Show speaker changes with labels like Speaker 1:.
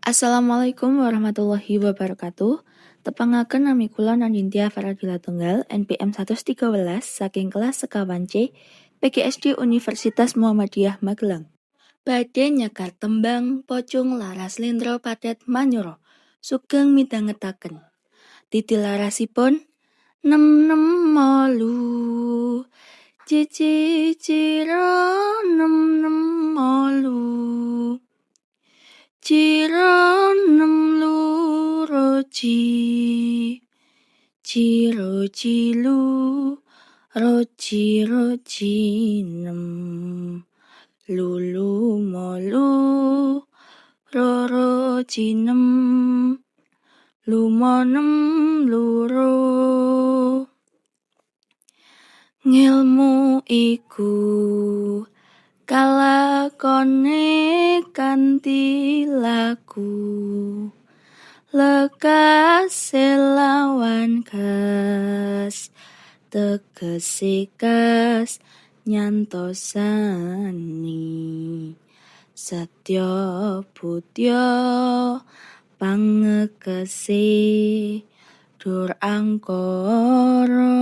Speaker 1: Assalamualaikum warahmatullahi wabarakatuh. Tepangaken, nami kula Nandintia Faradila Tunggal, NPM 113 saking kelas 1 C PGSD Universitas Muhammadiyah Magelang. Badhe nyekar tembang Pocung laras Slendra Pathet Manyura. Sugeng midhangetaken. Titi larasipun nem nem 8, cici ciro nem nem 8, ciro nem loro ci, ciro cilu roci roci nem, lulu molu roro cinem, limo nem loro. Ngelmu iku kalakone kanthi laku, lekase lawan kas, tegese kas nyantosani, setya budya pangekese dur angkara.